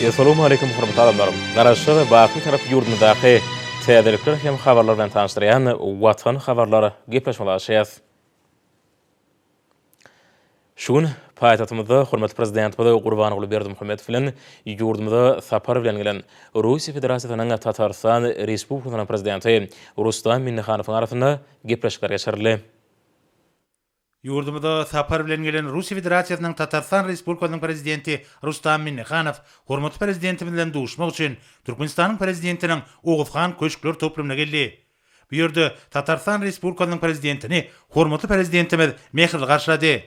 Essalawmaleýkum hormatly adamlar! Garaşsyz, baky Tarap ýurdumyzdaky täzelikler hem habarlar bilen tanyşdyrýan Watan habarlar gepleşigimizi açýas. Şu gün paýtagtymyzda hormatly Prezidentimiz Gurbanguly Berdimuhamedow bilen ýurdumyza sapar bilen gelen Russiýa Federasiýasynyň Tatarystan Respublikasynyň Prezidenti Rustam Minnihanowyň arasynda gepleşikler geçirildi. Ýurdumyza sapar bilen gelen Russiýa Federasiýasynyň Tatarystan Respublikasynyň Prezidenti Rustam Minnihanow hormatly Prezidentimiz bilen duşmak üçin Türkmenistanyň Prezidentiniň Oguzhan köşkler toplumyna geldi. Bu ýerde Tatarystan Respublikasynyň Prezidentini hormatly Prezidentimiz mähirli garşylady.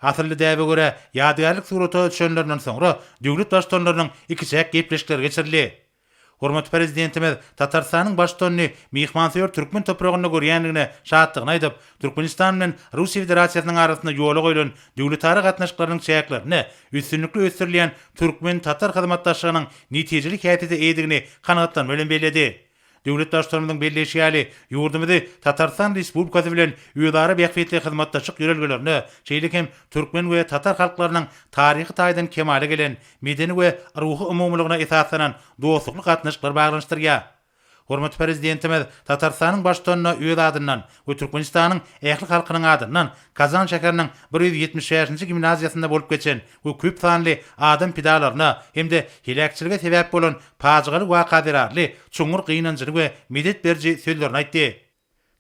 Asylly däbe görä, ýadygärlik surata düşenlerinden soňra döwlet Baştutanlarynyň ikiçäk gepleşikleri geçirildi. Hormatly Prezidentimiz Tatarystanyň Baştutanyny myhmansöýer türkmen topragynda görýändigine şatlygyny aýdyp, Türkmenistan bilen Russiýa Federasiýasynyň arasynda ýola goýlan döwletara gatnaşyklarynyň çäklerinde üstünlikli ösdürilýän türkmen-tatar hyzmatdaşlygynyň netijeli häsiýete eýedigini kanagatlanma bilen belledi. Döwlet Baştutanymyzyň belleýşi ýaly, ýurdumyzy Tatarystan Respublikasy bilen özara bähbitli hyzmatdaşlyk ýörelgelerine, şeýle hem türkmen we tatar halklarynyň taryhy taýdan kemala gelen medeni we ruhy umumylygyna esaslanan dostlukly gatnaşyklar baglanyşdyrýar. Hormatly Prezidentimiz Tatarystanyň Baştutanyna öz adyndan we Türkmenistanyň ähli halkynyň adyndan Kazan şäheriniň 175-nji gimnaziýasynda bolup geçen we köp sanly adam pidalaryna hem-de heläkçilige sebäp bolan pajygaly waka zerarly çuňňur gynanjyny we medet beriji sözlerini aýtdy.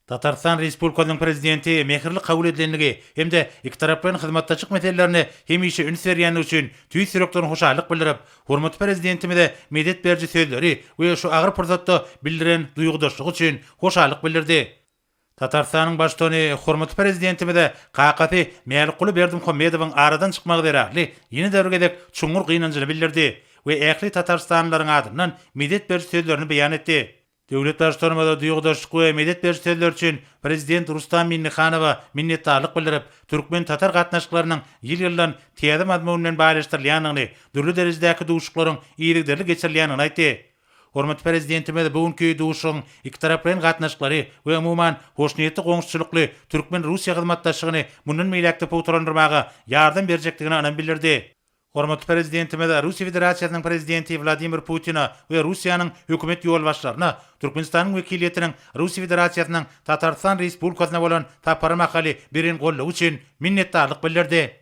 Tatarystan Respublikasynyň Prezidenti mähirli kabul edilendigi hem-de ikitaraplaýyn hyzmatdaşlyk meselelerine hemişe üns berýändigi üçin tüýs ýürekden hoşallyk bildirip, hormatly Prezidentimize medet beriji sözleri we şu agyr pursatda bildiren duýgudaşlygy üçin hoşallyk bildirdi. Tatarystanyň Baştutany hormatly Prezidentimize kakasy Mälikguly Berdimuhamedowyň aradan çykmagy zerarly ýene-de bir gezek çuňňur gynanjyny bildirdi we ähli tatarystanylaryň adyndan medet beriji sözlerini beýan etdi. Döwlet Baştutanymyza duýgudaşlyk we medet beriji sözleri üçin Prezident Rustam Minnihanowa minnetdarlyk bildirip, türkmen-tatar gatnaşyklarynyň ýyl-ýyldan täze mazmun bilen baýlaşdyrylýandygyny, dürli derejedäki duşuşyklaryň yzygiderli geçirilýändigini aýtdy. Hormatly Prezidentimiz bu günki duşuşygyň ikitaraplaýyn gatnaşyklary we umuman, hoşniýetli goňşuçylykly türkmen-russiýa hyzmatdaşlygyny mundan beýläk-de pugtalandyrmaga ýardam berjekdigine ynam bildirdi. Hormatly Prezidentimiz Russiýa Federasiýasynyň Prezidenti Wladimir Putine we Russiýanyň Hökümet ýolbaşçylaryna Türkmenistanyň wekiliýetiniň Russiýa Federasiýasynyň Tatarystan Respublikasyna bolan sapary mahaly beren goldawy üçin minnetdarlyk bildirdi.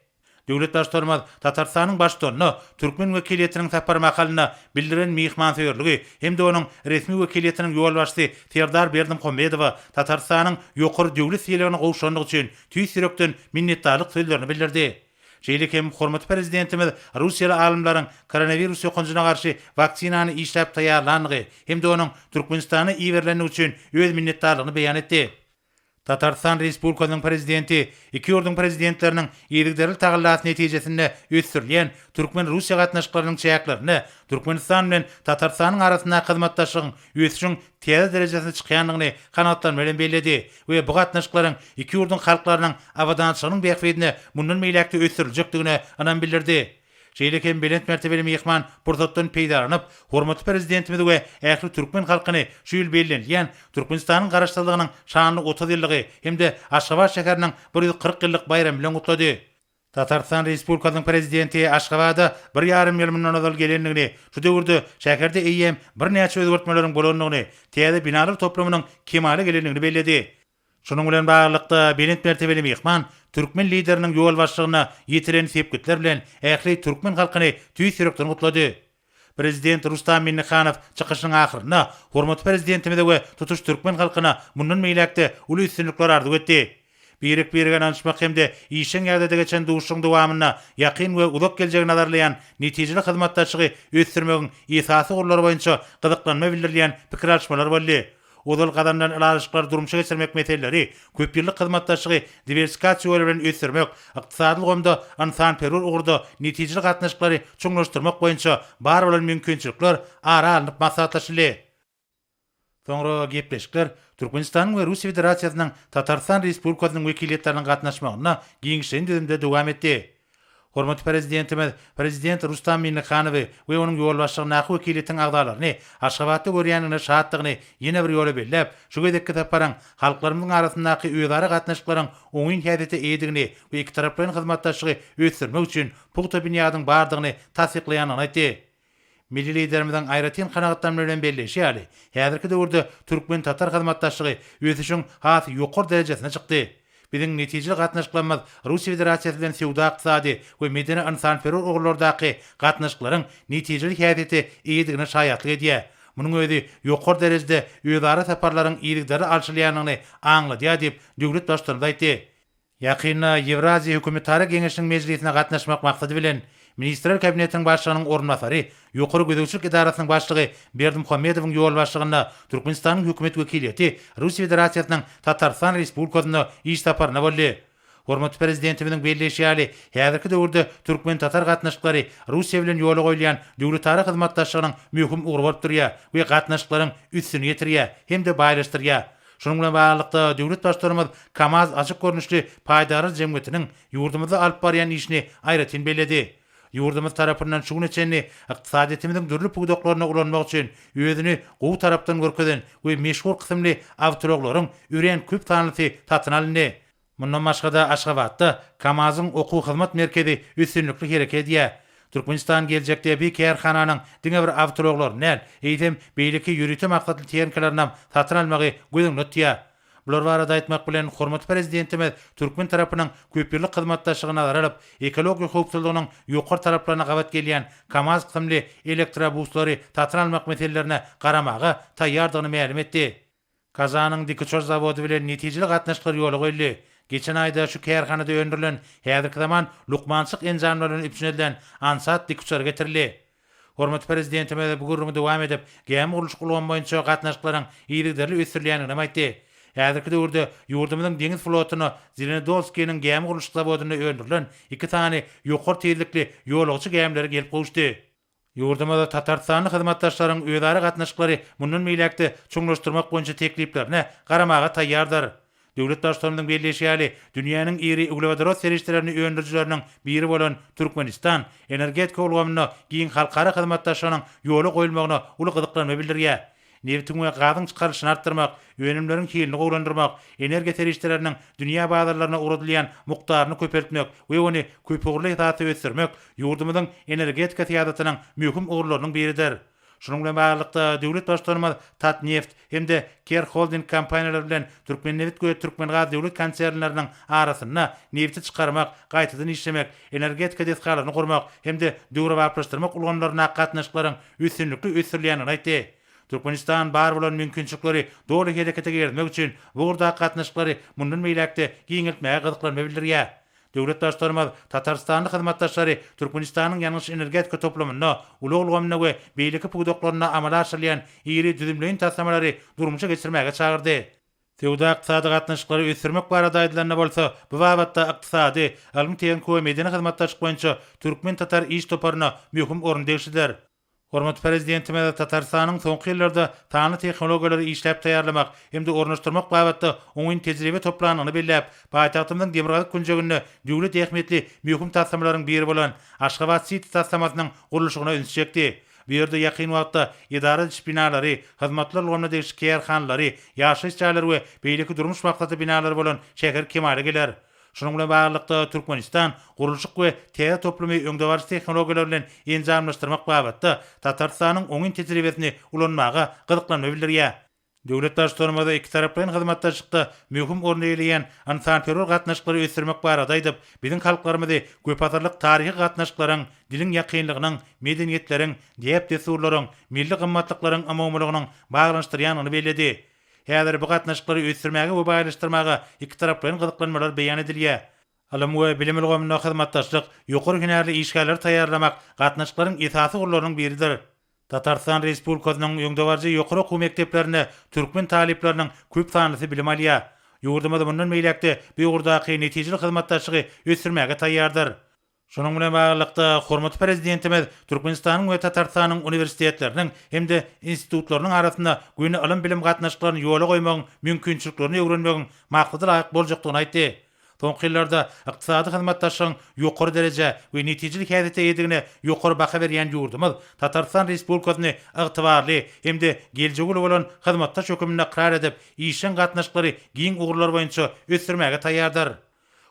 Döwlet Baştutanymyz Tatarystanyň Baştutanyna türkmen wekiliýetiniň sapary mahalynda bildiren myhmansöýerligi hem-de onuň resmi wekiliýetiniň ýolbaşçysy Serdar Berdimuhamedowa Tatarystanyň ýokary döwlet sylagyny gowşurandygy üçin tüýs ýürekden minnetdarlyk sözlerini bildirdi. Şeýle hem hormatly Prezidentimiz russiýaly alymlaryň koronawirus ýokanjyna garşy waksinany işläp taýýarlandygy hem-de onuň Türkmenistana iberilendigi üçin öz minnetdarlygyny beýan etdi. Tatarystan Respublikasynyň Prezidenti iki ýurduň Prezidentleriniň yzygiderli tagallasy netijesinde ösdürilýän türkmen-russiýa gatnaşyklarynyň çäklerinde Türkmenistan bilen Tatarystanyň arasyndaky hyzmatdaşlygyň ösüşiň täze derejesine çykýandygyny kanagatlanma bilen belledi we bu gatnaşyklaryň iki ýurduň halklarynyň abadançylygynyň bähbidine mundan beýläk-de ösdüriljekdigine ynam bildirdi. Şeýle hem belent mertebeli myhman pursatdan peýdalanyp, hormatly Prezidentimizi we ähli türkmen halkyny şu ýyl bellenilýän Türkmenistanyň Garaşsyzlygynyň şanly 30 ýyllygy hem-de Aşgabat şäheriniň 140 ýyllyk baýramy bilen gutlady. Tatarystan Respublikasynyň Prezidenti Aşgabada bir ýarym ýyl mundan ozal gelendigini, şu döwürde şäherde eýýäm birnäçe özgertmeleriň bolandygyny, täze binalar toplumynyň kemala gelendigini belledi. Şunuň bilen baglylykda, belent mertebeli myhman türkmen Lideriniň ýolbaşçylygynda ýetilen sepgitler bilen ähli türkmen halkyny tüýs ýürekden gutlady. Prezident Rustam Minnihanow çykyşynyň ahyrynda hormatly Prezidentimize we tutuş türkmen halkyna mundan beýläk-de uly üstünlikler arzuw etdi. Birek-birege ynanyşmak hem-de işjeň ýagdaýda geçen duşuşygyň dowamynda ýakyn we uzak geljegi nazarlaýan netijeli hyzmatdaşlygy ösdürmegiň esasy ugurlary boýunça gyzyklanma bildirilýän pikir alyşmalar boldy. Ozal gazanylan ylalaşyklary durmuşa geçirmek meseleleri, köpýyllyk hyzmatdaşlygy diwersifikasiýa ýoly bilen ösdürmek, ykdysady ulgamda ynsanperwer ugurda netijeli gatnaşyklary çuňlaşdyrmak boýunça bar bolan mümkinçilikler ara alnyp maslahatlaşyldy. Soňra gepleşikler Türkmenistanyň we Russiýa Federasiýasynyň Tatarystan Respublikasynyň wekiliýetleriniň gatnaşmagynda giňişleýin düzümde dowam etdi. Hormatly Prezidentimiz Prezident Rustam Minnihanowy we onuň ýolbaşçylygyndaky wekiliýetiň agzalaryny Aşgabatda görýändigine şatdygyny ýene bir ýola belläp, şu gezekki saparyň halklarymyzyň arasyndaky özara gatnaşyklaryň oňyn häsiýete eýedigini we ikitaraplaýyn hyzmatdaşlygy ösdürmek üçin pugta binýadyň bardygyny tassyklaýandygyny aýtdy. Milli Liderimiziň aýratyn kanagatlanma bilen belleýşi ýaly, häzirki döwürde türkmen-tatar hyzmatdaşlygy ösüşiň has ýokary derejesine çykdy. Biziň netijeli gatnaşyklarymyz Russiýa Federasiýasy bilen söwda-ykdysady we medeni-ynsanperwer ugurlardaky gatnaşyklaryň netijeli häsiýete eýedigine şaýatlyk edýär. Munuň özi ýokary derejede özara saparlaryň yzygiderli alşylýandygyny aňladýar diýip, döwlet Baştutanymyz aýtdy. Ýakynda Ýewraziýa hökümetara geňeşiniň mejlisine gatnaşmak maksady bilen, Ministrler Kabinetiniň Başlygynyň orunbasary, Ýokary gözegçilik edarasynyň başlygy Berdimuhamedowyň ýolbaşçylygynda Türkmenistanyň hökümet wekiliýeti Russiýa Federasiýasynyň Tatarystan Respublikasynda iş saparynda boldy. Hormatly Prezidentimiziň belleýşi ýaly, häzirki döwürde türkmen-tatar gatnaşyklary Russiýa bilen ýola goýulýan döwletara hyzmatdaşlygynyň möhüm ugry bolup durýar we gatnaşyklaryň üstüni ýetirýär hem-de baýlaşdyrýar. Şunuň bilen baglylykda, döwlet Baştutanymyz KAMAZ açyk görnüşli paýdarlar jemgyýetiniň ýurdumyzda alyp barýan işini aýratyn belledi. Ýurdumyz tarapyndan şu güne çenli ykdysadyýetimiziň dürli pudaklarynda ulanmak üçin özüni gowy tarapdan görkezen we meşhur kysymly awtoulaglaryň örän köp sanlysy satyn alyndy. Mundan başga-da, Aşgabatda KAMAZ-yň okuw-hyzmat merkezi üstünlikli hereket edýär. Türkmenistan geljekde bi kärhananyň diňe bir awtoulaglaryny däl, eýsem, beýleki ýörite maksatly tehnikalarynam satyn almagy göz öňünde tutýar. Bular barada aýtmak bilen, hormatly Prezidentimiz türkmen tarapynyň köpýyllyk hyzmatdaşlygy nazara alyp, ekologiýa howpsuzlygynyň ýokary talaplaryna gabat gelýän KAMAZ kysymly elektrobuslary satyn almak meselelerine garamaga taýýardygyny mälim etdi. Kazanyň dikuçar zawody bilen netijeli gatnaşyklar ýola goýuldy. Geçen aýda şu kärhanada öndürilen häzirki zaman lukmançylyk enjamlary bilen üpjün edilen Ansat dikuçary getirildi. Hormatly Prezidentimiz bu gürrüňi dowam edip, gämi gurluşyk ulgamy boýunça gatnaşyklaryň yzygiderli ösdürilýändigini hem aýtdy. Häzirki döwürde ýurdumyzyň deňiz flotuna Zelenodolskiniň gämi gurluşyk zawodynda öndürilen iki sany ýokary tizlikli ýolagçy gämileri gelip gowuşdy. Ýurdumyz tatarystanly hyzmatdaşlaryň özara gatnaşyklary mundan beýläk-de çuňlaşdyrmak boýunça tekliplerine garamaga taýýardyr. Döwlet Baştutanymyzyň belleýşi ýaly, dünýäniň iri uglewodorod serişdelerini öndürijileriniň biri bolan Türkmenistan energetika ulgamynda giň halkara hyzmatdaşlygynyň ýola goýulmagyna uly gyzyklanma bildirýär. Nebitiň we gazyň çykarylyşyny artdyrmak, önümleriň hilini gowulandyrmak, energiýa serişdeleriniň dünýä bazarlaryna ugradylýan mukdaryny köpeltmek we ony köpugurly esasda ösdürmek ýurdumyzyň energetika syýasatynyň möhüm ugurlarynyň biridir. Şunuň bilen baglylykda, döwlet Baştutanymyz Tatneft hem-de Ker Holding kompaniýalary bilen Türkmennebit we Türkmengaz döwlet konsernleriniň arasynda nebiti çykarmak, gaýtadan işlemek, energetika desgalaryny gurmak hem-de döwrebaplaşdyrmak ulgamlaryndaky gatnaşyklaryň üstünlikli ösdürilýändigini aýtdy. Türkmenistan bar bolan mümkinçilikleri doly herekete girizmek üçin bu ugurdaky gatnaşyklary mundan beýläk-de giňeltmäge gyzyklanma bildirýär. Döwlet Baştutanymyz tatarystanly hyzmatdaşlary Türkmenistanyň ýangyç-energetika toplumynda, ulag ulgamynda we beýleki pudaklarynda amala aşyrylýan iri düzümleýin taslamalary durmuşa geçirmäge çagyrdy. Söwda-ykdysady gatnaşyklary ösdürmek barada aýdylanda bolsa, bu babatda Ykdysady, ylmy-tehniki we medeni hyzmatdaşlyk boýunça türkmen-tatar iş toparyna möhüm orun degişlidir. Hormatly Prezidentimiz Tatarystanyň soňky ýyllarda sanly tehnologiýalary işläp taýýarlamak hem-de ornaşdyrmak babatda oňyn tejribe toplandygyny belläp, paýtagtymyzyň demirgazyk künjeginde döwlet ähmiýetli möhüm taslamalaryň biri bolan Aşgabat-siti taslamasynyň gurluşygyna ünsi çekdi. Bu ýerde ýakyn wagtda edara ediş binalary, hyzmatlar ulgamyna degişli kärhanalary, ýaşaýyş jaýlary we beýleki durmuş maksatly binalary bolan şäher kemala geler. Şunuň bilen baglylykda, Türkmenistan gurluşyk we täze toplumy öňdebaryjy tehnologiýalar bilen enjamlaşdyrmak babatda Tatarystanyň oňyn tejribesini ulanmaga gyzyklanma bildirýär. Döwlet Baştutanymyz ikitaraplaýyn hyzmatdaşlykda möhüm orun eýeleýän ynsanperwer gatnaşyklary ösdürmek barada aýdyp, biziň halklarymyzy köpasyrlyk taryhy gatnaşyklaryň, diliň ýakynlygynyň, medeniýetleriň, däp-dessurlaryň, milli gymmatlyklaryň umumylygynyň baglanyşdyrýandygyny belledi. Häzir bu gatnaşyklary ösdürmäge we baýlaşdyrmaga ikitaraplaýyn gyzyklanmalar beýan edilýär. Ylym we bilim ulgamynda hyzmatdaşlyk, ýokary hünärli işgärleri taýýarlamak gatnaşyklaryň esasy ugurlarynyň biridir. Tatarystan Respublikasynyň öňdebaryjy ýokary okuw mekdeplerinde türkmen talyplarynyň köp sanlysy bilim alýar. Ýurdumyz mundan beýläk-de bu ugurdaky netijeli hyzmatdaşlygy ösdürmäge taýýardyr. Şunuň bilen baglylykda, hormatly Prezidentimiz Türkmenistanyň we Tatarystanyň uniwersitetleriniň hem-de institutlarynyň arasynda göni ylym-bilim gatnaşyklaryny ýola goýmagyň mümkinçiliklerini öwrenmegiň maksada laýyk boljakdygyny aýtdy. Soňky ýyllarda ykdysady hyzmatdaşlygyň ýokary derejä we netijeli häsiýete eýedigine ýokary baha berýän ýurdumyz Tatarystan Respublikasyny ygtybarly hem-de geljegi uly bolan hyzmatdaş höküminde ykrar edip, işjeň gatnaşyklary giň ugurlar boýunça ösdürmäge taýýardyr.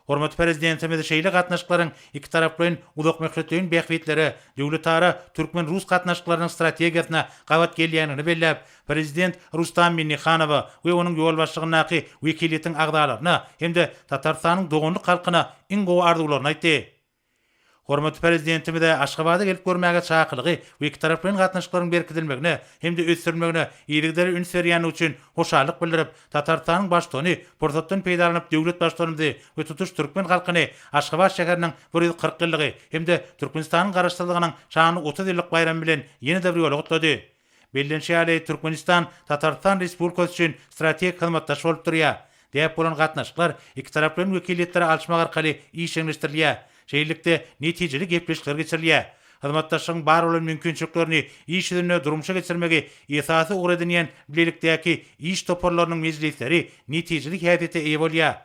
Hormatly Prezidentimiz şeýle gatnaşyklaryň ikitaraplaýyn uzakmöhletleýin bähbitlere, döwletara türkmen-rus gatnaşyklarynyň strategiýasyna gabat gelýändigini belläp, Prezident Rustam Minnihanowa we onuň ýolbaşçylygyndaky wekiliýetiň agzalaryna hem-de Tatarystanyň doganlyk halkyna iň gowy arzuwlaryny aýtdy. Hormatly Prezidentimize Aşgabada gelip görmäge çakylygy we ikitaraplaýyn gatnaşyklaryň berkidilmegine hem-de ösdürilmegine yzygiderli üns berýändigi üçin hoşallyk bildirip, Tatarystanyň Baştutany pursatdan peýdalanyp döwlet Baştutanymyzy we tutuş türkmen halkyny Aşgabat şäheriniň 140 ýyllygy hem-de Türkmenistanyň Garaşsyzlygynyň şanly 30 ýyllyk baýramy bilen ýene-de bir ýola gutlady. Bellenişi ýaly, Türkmenistan Tatarystan Respublikasy üçin strategik hyzmatdaş bolup durýar. Däp bolan gatnaşyklar ikitaraplaýyn wekiliýetleri alyşmak arkaly işjeňleşdirilýär. Şeýlelikde, netijeli gepleşikler geçirilýär. Hyzmatdaşlygyň bar bolan mümkinçiliklerini iş ýüzünde durmuşa geçirmegi esasy ugur edinýän bilelikdäki iş toparlarynyň mejlisleri netijeli häsiýete eýe bolýar.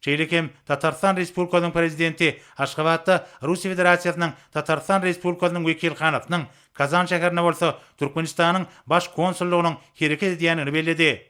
Şeýle hem Tatarystan Respublikasynyň Prezidenti Aşgabatda Russiýa Federasiýasynyň Tatarystan Respublikasynyň wekilhanasynyň, Kazan şäherinde bolsa Türkmenistanyň Baş konsullygynyň hereket edýändigini belledi.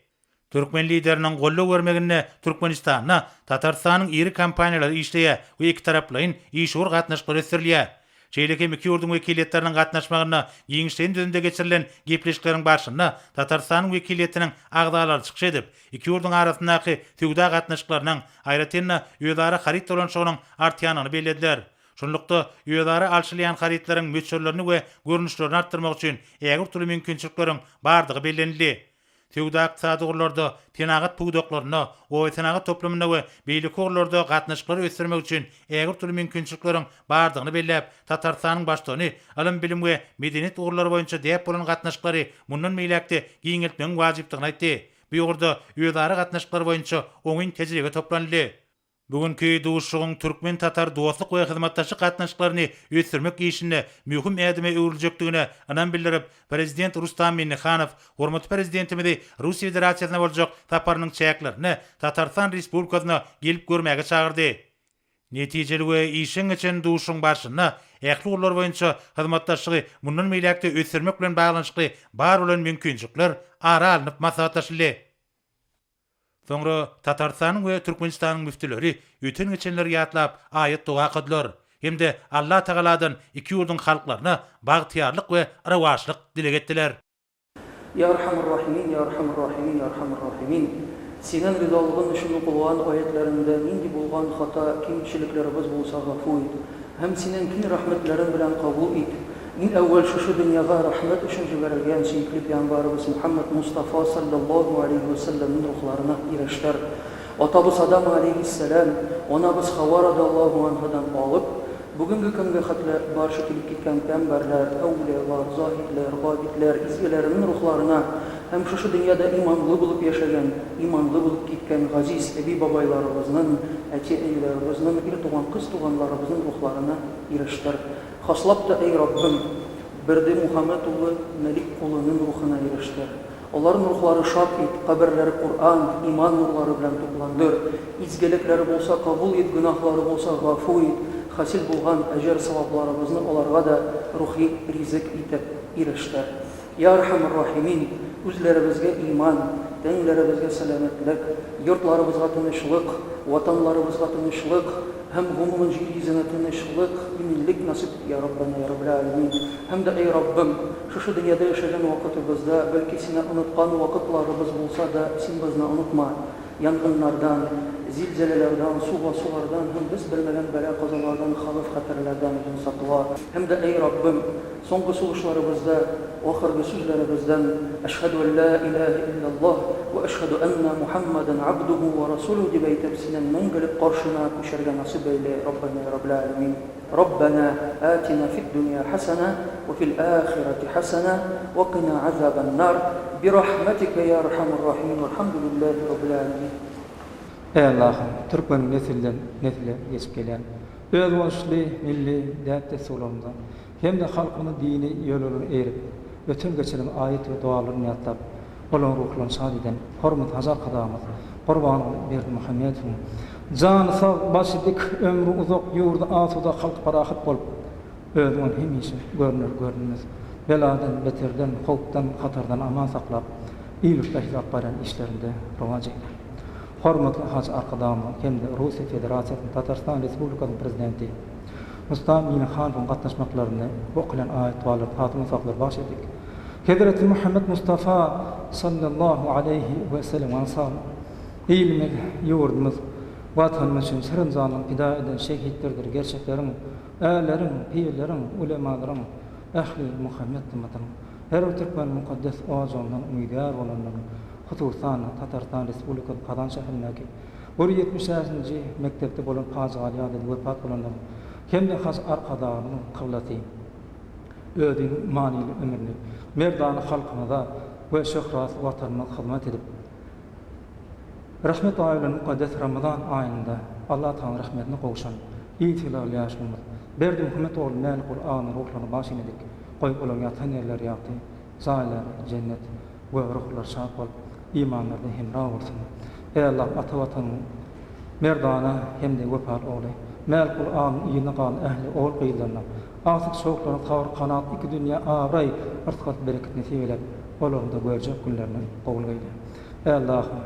Türkmen Lideriniň goldaw bermeginde Türkmenistanda Tatarystanyň iri kompaniýalary işleýär we ikitaraplaýyn işewür gatnaşyklar ösdürilýär. Şeýle hem iki ýurduň wekiliýetleriniň gatnaşmagynda giňişleýin düzümde geçirilen gepleşikleriň barşynda Tatarystanyň wekiliýetiniň agzalary çykyş edip, iki ýurduň arasyndaky söwda gatnaşyklarynyň, aýratyn-da, özara haryt dolanyşygynyň artýandygyny bellediler. Şunlukda, özara alşylýan harytlaryň möçberlerini we görnüşlerini artdyrmak üçin ägirt uly mümkinçilikleriň bardygy bellenildi. Söwda-ykdysady ugurlarda, senagat pudaklarynda, oba-senagat toplumynda we beýleki ugurlarda gatnaşyklary ösdürmek üçin ägirt uly mümkinçilikleriň bardygyny belläp, Tatarystanyň Baştutany ylym-bilim we medeniýet ugurlary boýunça däp bolan gatnaşyklary mundan beýläk-de giňeltmegiň wajypdygyny aýtdy. Bu ugurda özara gatnaşyklar boýunça oňyn tejribe toplanyldy. Bu günki duşuşygyň türkmen-tatar dostluk we hyzmatdaşlyk gatnaşyklaryny ösdürmek işinde möhüm ädime öwrüljekdigine ynam bildirip, Prezident Rustam Minnihanow hormatly Prezidentimizi Russiýa Federasiýasyna boljak saparynyň çäklerinde Tatarystan Respublikasyna gelip görmäge çagyrdy. Netijeli we işjeň geçen duşuşygyň barşynda ähli ugurlar boýunça hyzmatdaşlygy mundan beýläk-de ösdürmek bilen baglanyşykly bar bolan mümkinçilikler ara alnyp maslahatlaşyldy. Soňra Tatarystanyň we Türkmenistanyň müftüleri öten-geçenleri ýatlap aýat-doga okadylar hem-de Allatagaladan iki ýurduň halklaryna bagtyýarlyk we rowaçlyk dileg etdiler. Ýa Erhamur-Rahimin, Ýa Erhamur-Rahimin, Ýa Erhamur-Rahimin! Seniň rizalygyň üçin okulgan aýatlaryňda nindi bolgan hata, kemçiliklerimiz bolsa gafu et. Hem Seniň kiň rahmetleriň bilen kabul et. Iň äwwel şuşy dünýaga rahmet üçin jiberilgen söýükli Pygambarymyz Muhammet Mustafa sallallahu aleýhi we sellemiň ruhlaryna ireşdir. Atabys Adam aleýhisselam, anabys Hawa radallahu anhadan alyp, бүгенге көнгә хәтле барча килеп киткән пәйгамбәрләр, әүлиялар, заһидләр, габидләр, изгеләренең рухларына һәм шушы дөньяда иманлы булып яшәгән, иманлы булып киткән газиз әби-бабайларыбызның, әти-әниләребезнең, ир туган, кыз туганларыбызның рухларына ирештер. Хаслап та, әй Раббым, Берде Мухаммәт улы Мәлик колының рухына ирештер. Аларның рухлары шат ит, каберләре Коръән, иман нурлары белән тукландыр. Изгелекләре булса, кабул ит, гөнаһлары булса, гафу ит. Хасил булган әҗер-савапларыбызны аларга да рухи ризык итеп ирештер. Йа Әрхәмер-Рахимин, үзләребезгә иман, тәннәребезгә сәламәтлек, йортларыбызга тынычлык, Ватанларыбызга тынычлык һәм гомумән җир йөзенә тынычлык, иминлек насыйп ит, йа Раббана, йа Раббел Галәмин. Һәм дә, әй Раббым, шушы дөньяда яшәгән вакытыбызда, бәлки Сине оныткан вакытларыбыз булса да, Син безне онытма. Янгыннардан, зилзәләләрдән, су басулардан һәм без белмәгән бәла-казалардан, хәвеф-хәтәрләрдән үзең сакла. Һәм дә, әй Раббым, Соңгы сулышларыбызда, ахыргы сүзләребездән, Әшһәдү ән лә иләһә илляллаһ вә әшһәдү әннә Мухәммәдән абдуһу вә расулүһ дип әйтеп, Синең мәңгелек каршына күчәргә насыйп әйлә, Раббәнә йә Раббел Галәмин. Раббәнә атина фид-дөнья хәсәнә вә фил ахирәти хәсәнә вә кина азабән-нар бирахмәтикә йә әрхәмүр-рахимин вәлхәмдүлилләһи раббил галәмин. Eý Allahym, türkmeniň nesilden nesile geçip gelýän özboluşly milli däp-dessurlarymyza hem-de halkymyzyň dini ýörelgelerine eýerip, öten-geçeniň aýat we dogalaryny ýatlap, olaryň ruhlaryny şat eden hormatly Hajy Arkadagymyz Gurbanguly Berdimuhamedowyň jany sag, başy dik, ömri uzak, ýurdy asuda, halky parahat bolup, özi ony hemişe görner-görünmez beladan, beterden, howpdan, hatardan aman saklap, il-ýurtda alyp barýan işlerinde rowaç eýle. Hormatly Hajy Arkadagymyzyň hem-de Russiýa Federasiýasynyň Tatarystan Respublikasynyň Prezidenti Rustam Minnihanowyň gatnaşmaklarynda okalan aýat-dualar, hatyma-saklary bagyş etdik. Hezreti Muhammet Mustafa sallallahu aleýhi we sellemiň ansary, ilimiz, ýurdumyz, Watanymyz üçin şirin janyny pida eden şehitlerdir gerçekleriň, ärleriň, pirleriň, ulemalaryň, ähli muhammet ymmatynyň, her bir türkmeniň mukaddes ojagyndan umydygär bolanlaryň, hususan-da, Tatarystan Respublikasynyň Kazan şäherindäki 175-nji mekdepde bolan pajygaly ýagdaýda wepat bolanlaryň hem-de Hajy Arkadagymyzyň kyblasy, özüniň manyly ömrüni merdana halkymyza we şöhratly Watanymyza hyzmat edip, Rahmet aýy bilen mukaddes Ramazan aýynda Allatagalanyň rahmetine gowşan il sylagly ýaşulymyz Berdimuhamet ogly Mälikguly aganyň ruhlaryna baş eýledik. Goý, olaryň ýatan ýerleri ýagty, jaýlary jennet we ruhlary şat bolup, imanlaryna hemra bolsun. Eý Allahym, ata Watanyň merdana hem-de wepaly ogly Mälikguly aganyň yzyna galan ähli ogul-gyzlaryna, agtyk-çowluklaryna sabyr-kanagat, iki dünýä abraý, yrsgal-bereket nesip eýläp, olaryň-da görjek günlerini gowulyk eýle. Eý Allahym!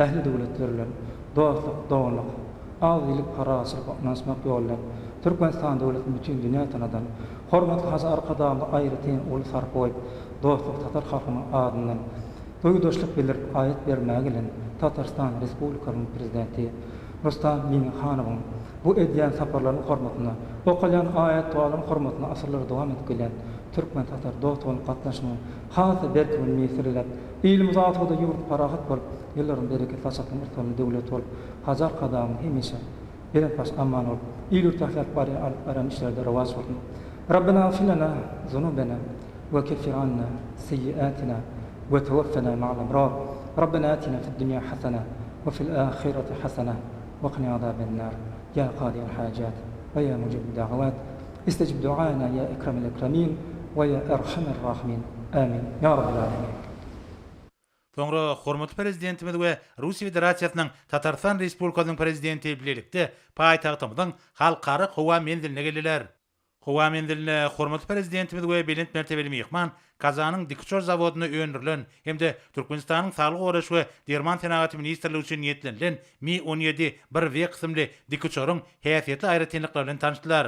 Ähli döwletler bilen dostluk, doganlyk, agzybirlik, parahatçylyk we ynanyşmak ýoly bilen Türkmenistan döwletini bütin dünýä tanadan hormatly Hajy Arkadagymyza aýratyn uly sarpa goýup, dostluk tatar halkynyň adyndan duýgudaşlyk bildirip aýat bermäge gelen Tatarystan Respublikasynyň Prezidenti Rustam Minnihanowyň bu edýän saparlarynyň hormatyna, okalýan aýat-dogalaryň hormatyna asyrlar dowam edip gelýän türkmen-tatar dost-doganlyk gatnaşygynyň has-da berkemegini miýesser eýläp, ilimiz asuda, ýurt parahat bolup, ýyllaryň bereketli saçakly yrsgally döwlet bolup, Hajy Arkadagymyz hemişe belent baş aman bolup, il-ýurt ähläp barýan alyp barýan işleri-de rowaç bolsun. Rabbena agfir lena zunubena we keffir anna seýýiatina we tewaffena ma'al abrar. Rabbena atina fid dunýa hasana we fil ahireti hasana we qina azaben nar. Ýa kazyýal hajat we ýa mujibud da'awat. Istejib duana ýa ekremel ekremin we ýa erhamer rahimin. Amin. Ýa Rabbel alemin. Soňra hormatly Prezidentimiz we Russiýa Federasiýasynyň Tatarystan Respublikasynyň Prezidenti bilelikde paýtagtymyzyň Halkara howa menziline geldiler. Howa menziline hormatly Prezidentimiz we belent mertebeli myhman Kazanyň dikuçar zawodynda öndürilen hem-de Türkmenistanyň Saglygy goraýyş we derman senagaty ministrligi üçin niýetlenilen Mi 17 bir W kysymly dikuçaryň häsiýetli aýratynlyklary bilen tanyşdylar.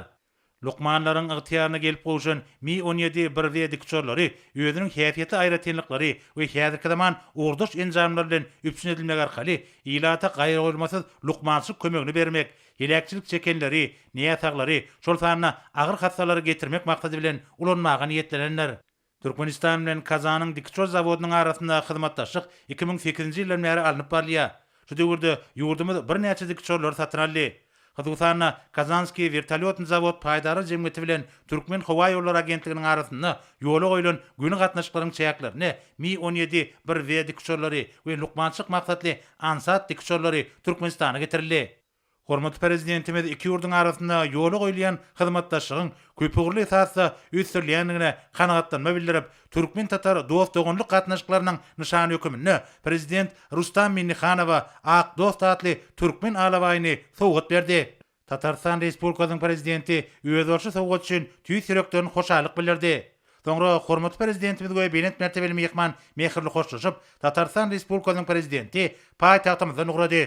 Lukmanlaryň ygtyýaryna gelip gowşan Mi 17 bir W dikuçarlary özüniň häsiýetli aýratynlyklary we häzirki zaman ugurdaş enjamlar bilen üpjün edilmegi arkaly ilata gaýragoýulmasyz lukmançylyk kömegini bermek, heläkçilik çekenleri, näsaglary, şol sanda agyr hassalary getirmek maksady bilen ulanmaga niýetlenendir. Türkmenistan bilen Kazanyň dikuçar zawodynyň arasynda hyzmatdaşlyk 2008-nji ýyldan bäri alnyp barylýar. Şu döwürde ýurdumyz birnäçe dikuçarlary satyn aldy. Hususan-da, Kazanskiý wertolýotnyý zawod paýdarlar jemgyýeti bilen Türkmenhowaýollary agentliginiň arasynda ýola goýlan göni gatnaşyklaryň çäklerinde Mi 17 bir W dikuçarlary we lukmançylyk maksatly Ansat dikuçarlary Türkmenistana getirildi. Hormatly Prezidentimiz iki ýurduň arasynda ýola goýulýan hyzmatdaşlygyň köpugurly esasda ösdürilýändigine kanagatlanma bildirip, türkmen-tatar dost-doganlyk gatnaşyklarynyň nyşany höküminde Prezident Rustam Minnihanowa Ak dost atly türkmen alabaýyny sowgat berdi. Tatarystan Respublikasynyň Prezidenti özboluşly sowgat üçin tüýs ýürekden hoşallyk bildirdi. Soňra hormatly Prezidentimiz we belent mertebeli myhman mähirli hoşlaşyp, Tatarystan Respublikasynyň Prezidenti paýtagtymyzdan ugrady.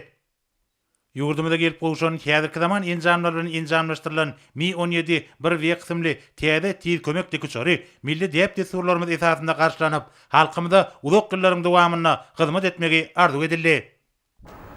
Ýurdumyza gelip gowşan häzirki zaman enjamlary bilen enjamlaşdyrylan Mi 17 bir W kysymly täze Tiz kömek dikuçary milli däp-dessurlarymyz esasynda garşylanyp, halkymyza uzak ýyllaryň dowamynda hyzmat etmegi arzuw edildi.